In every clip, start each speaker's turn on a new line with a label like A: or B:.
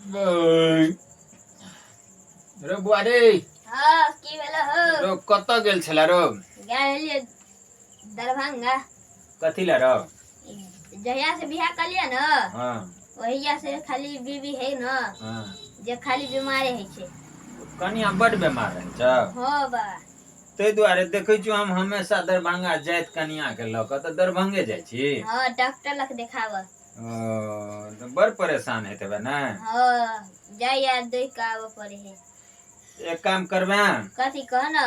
A: रे बुआ रे।
B: हाँ, की भेल हो?
A: रो, कतऽ गेल छला रो?
B: गेल रहियै दरभंगा।
A: कथी लए रो?
B: जहिया से बियाह कलियै ने, ओहिया से खाली बीबी है ने, जे खाली बीमारे होइ छै।
A: कनिया बड बेमार रहै छौ?
B: हाँ बा।
A: ताहि दुआरे देखै छियौ हम हमेशा दरभंगा जाइत कनिया के लऽ कऽ, तऽ दरभंगे जाइ छी?
B: हाँ, डॉक्टर लग देखाबऽ।
A: ओ, तऽ बड़ परेशान होइत हेबै ने?
B: हाँ, जाइया देख के आबऽ पड़े है।
A: एक काम करबै?
B: कथी, कह ने।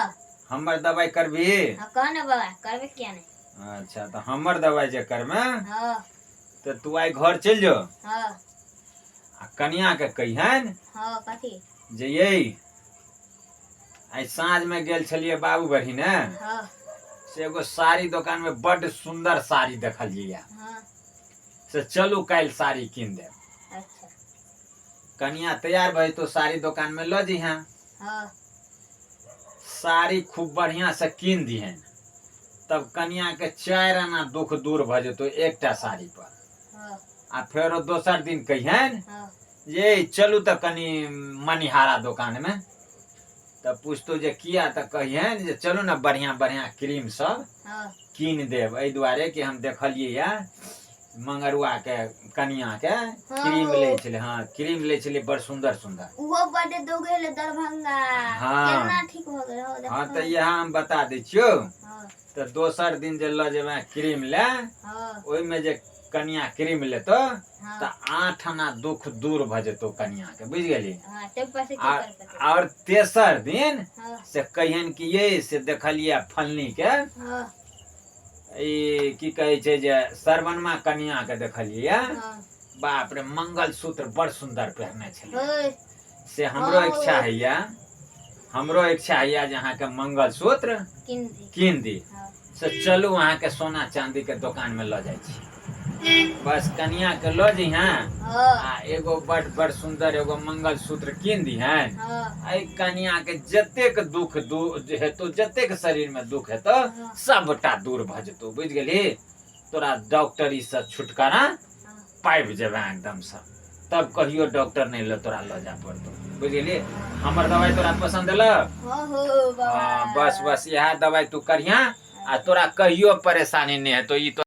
A: हमर दबाइ करबही?
B: हाँ, कह ने बाबा, करबे किया नहि।
A: अच्छा, तऽ हमर दबाइ जे करबै, तऽ तू आइ घर चलि जो आ कनिया के कहिहन
B: हाँ, कथी?
A: जे यै, आइ साँझमे गेल छलियै बाबू बरही ने, से एगो साड़ी दोकानमे बड्ड सुन्दर साड़ी देखलियै, से चलू काल्हि साड़ी कीन देब। कनिया तैयार भऽ जेतौ, साड़ी दोकानमे लऽ जइहें, साड़ी खूब बढ़िआँ से कीन दिहन, तब कनियाके 4 आना दुख दूर भऽ जेतौ एकटा साड़ी पर। आ फेरो दोसर दिन कहिहन जे चलू तऽ कनि मनिहारा दोकानमे, तऽ पुछतौ जे किया, तऽ कहिहन जे चलू ने बढ़िआँ बढ़िआँ क्रीम सब कीन देब, एहि दुआरे कि हम देखलियै यऽ मंगरुआ के कनिया के क्रीम लै छलै, हँ, क्रीम लै छलै बड़ सुन्दर सुन्दर।
B: उहो बड दौड़े ले दरभंगा। केना ठीक भऽ गेल हो।
A: हँ, तऽ इएह हम बता दै छियौ। तऽ दोसर दिन जे लऽ जेबै क्रीम ले, ओहिमे जे कनिया क्रीम लेतो, तऽ 8 आना दुख दूर भऽ जेतौ कनिया के, बुझि गेली?
B: हाँ, तब पैसे की कर पते।
A: आओर तेसर दिन से कहियन कि ये से देखलियै फलनी के, ई की कहै छै जे सरवनमा कनिया के देखलियै, बाप रे, मंगलसूत्र बड़ सुन्दर पहिरने छलै, से हमरो इच्छा होइया, हमरो इच्छा होइया जे अहाँके मंगलसूत्र
B: कीन दी।
A: कीन दी, से चलू अहाँके सोना चांदी के दोकान में लऽ जाइ छी। बस कनिया के लऽ जइहें आ एगो बड़ बड़ सुन्दर एगो मंगलसूत्र कीन दिहन। एहि कनिया के जतेक दुख हेतौ, जतेक शरीर में दुख हेतौ, सबटा दूर भऽ जेतौ, बुझि गेलही? तोरा डॉक्टरी से छुटकारा पाबि जेबे एकदमसँ, तब कहियो डॉक्टर नहि लऽ तोरा लऽ जाय पड़तौ, बुझि गेलही? हमर दवाइ तोरा पसन्द एलौ?
B: हाँ हो बाबा।
A: हाँ, बस बस, इएह दवाइ तू करिहें आ तोरा कहियो परेशानी नहि हेतौ। ई तो